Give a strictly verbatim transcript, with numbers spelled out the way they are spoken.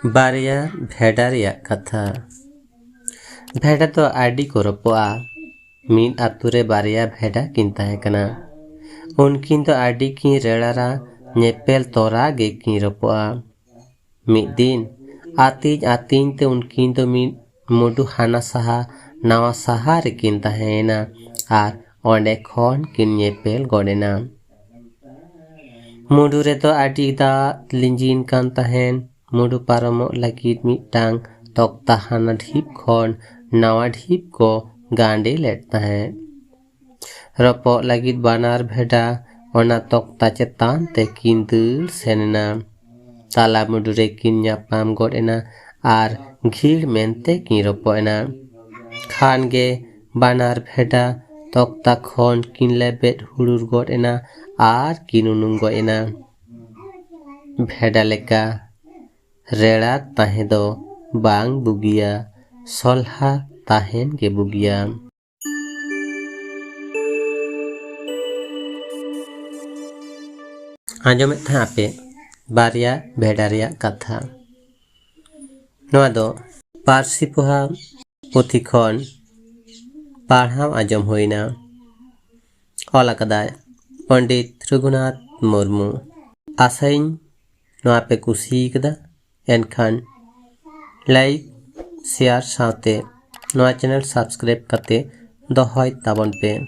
ᱵᱟᱨᱭᱟ ᱵᱷᱮᱰᱟ ᱨᱮᱭᱟᱜ ᱠᱟᱛᱷᱟ᱾ ᱵᱷᱮᱰᱟ ᱫᱚ ᱟᱹᱰᱤ ᱠᱚ ᱨᱚᱯᱚᱜᱼᱟ᱾ ᱢᱤᱫ ᱟᱛᱳ ᱨᱮ ᱵᱟᱨᱭᱟ ᱵᱷᱮᱰᱟ ᱠᱤᱱ ᱛᱟᱦᱮᱸ ᱠᱟᱱᱟ᱾ ᱩᱱᱠᱤᱱ ᱫᱚ ᱟᱹᱰᱤ ᱠᱤᱱ ᱨᱮᱲᱟᱨᱟ, ᱧᱮᱯᱮᱞ ᱛᱚᱨᱟ ᱜᱮ ᱠᱤᱱ ᱨᱚᱯᱚᱜᱼᱟ᱾ ᱢᱤᱫ ᱫᱤᱱ ᱟᱹᱛᱤᱧ ᱟᱹᱛᱤᱧ ᱛᱮ ᱩᱱᱠᱤᱱ ᱫᱚ ᱢᱤᱫ ᱢᱩᱰᱩ ᱦᱟᱱᱟ ᱥᱟᱦᱟ ᱱᱟᱣᱟ ᱥᱟᱦᱟ ᱨᱮᱠᱤᱱ ᱛᱟᱦᱮᱸᱭᱮᱱᱟ ᱟᱨ ᱚᱸᱰᱮ ᱠᱷᱚᱱ ᱠᱤᱱ ᱧᱮᱯᱮᱞ ᱜᱚᱫ ᱮᱱᱟ᱾ ᱢᱩᱰᱩ ᱨᱮᱫᱚ ᱟᱹᱰᱤ ᱫᱟᱜ ᱞᱤᱸᱡᱤᱱ ᱠᱟᱱ ᱛᱟᱦᱮᱸᱱ᱾ ᱢᱩᱰᱩ ᱯᱟᱨᱚᱢᱚᱜ ᱞᱟᱹᱜᱤᱫ ᱢᱤᱫᱴᱟᱝ ᱛᱚᱠᱛᱟ ᱦᱟᱱᱟ ᱰᱷᱤᱯ ᱠᱷᱚᱱ ᱱᱟᱣᱟ ᱰᱷᱤᱯ ᱠᱚ ᱜᱟᱸᱰᱮ ᱞᱮᱫ ᱛᱟᱦᱮᱸᱫ᱾ ᱨᱚᱯᱚᱜ ᱞᱟᱹᱜᱤᱫ ᱵᱟᱱᱟᱨ ᱵᱷᱮᱰᱟ ᱚᱱᱟ ᱛᱚᱠᱛᱟ ᱪᱮᱛᱟᱱ ᱛᱮ ᱠᱤᱱ ᱫᱟᱹᱲ ᱥᱮᱱ ᱮᱱᱟ᱾ ᱛᱟᱞᱟ ᱢᱩᱰᱩ ᱨᱮ ᱠᱤᱱ ᱧᱟᱯᱟᱢ ᱜᱚᱫ ᱮᱱᱟ ᱟᱨ ᱜᱷᱤᱲ ᱢᱮᱱᱛᱮ ᱠᱤᱱ ᱨᱚᱯᱚᱜ ᱮᱱᱟ᱾ ᱠᱷᱟᱱ ᱜᱮ ᱵᱟᱱᱟᱨ ᱵᱷᱮᱰᱟ ᱛᱚᱠᱛᱟ ᱠᱷᱚᱱ ᱠᱤᱱ ᱞᱮᱵᱮᱫ ᱦᱩᱲᱩᱨ ᱜᱚᱫ ᱮᱱᱟ ᱟᱨ ᱠᱤᱱ ᱩᱱᱩᱢ ᱜᱚᱫ ᱮᱱᱟ᱾ ᱵᱷᱮᱰᱟ ᱞᱮᱠᱟ ᱨᱮᱲᱟ ᱛᱟᱦᱮᱸ ᱫᱚ ᱵᱟᱝ ᱵᱩᱜᱤᱭᱟ, ᱥᱚᱞᱦᱟ ᱛᱟᱦᱮᱱ ᱜᱮ ᱵᱩᱜᱤᱭᱟ᱾ ᱟᱸᱡᱚᱢᱮᱫ ᱛᱟᱦᱮᱸ ᱟᱯᱮ ᱵᱟᱨᱭᱟ ᱵᱷᱮᱰᱟ ᱨᱮᱭᱟᱜ ᱠᱟᱛᱷᱟ᱾ ᱱᱚᱣᱟ ᱫᱚ ᱯᱟᱹᱨᱥᱤ ᱯᱚᱦᱟ ᱯᱩᱛᱷᱤ ᱠᱷᱚᱱ ᱯᱟᱲᱦᱟᱣ ᱟᱸᱡᱚᱢ ᱦᱩᱭᱱᱟ᱾ ᱚᱞ ᱟᱠᱟᱫᱟᱭ ᱯᱚᱱᱰᱤᱛ ᱨᱚᱜᱷᱩᱱᱟᱛᱷ ᱢᱩᱨᱢᱩ᱾ ᱟᱥᱟᱭᱟᱹᱧ ᱱᱚᱣᱟ ᱯᱮ ᱠᱩᱥᱤ ᱠᱟᱫᱟ᱾ ᱮᱱᱠᱷᱟᱱ ᱞᱟᱭᱤᱠ, ᱥᱮᱭᱟᱨ ᱥᱟᱶᱛᱮ ᱱᱚᱣᱟ ᱪᱮᱱᱮᱞ ᱥᱟᱵᱥᱠᱨᱟᱭᱤᱵ ᱠᱟᱛᱮ ᱫᱚᱦᱚᱭ ᱛᱟᱵᱚᱱ ᱯᱮ᱾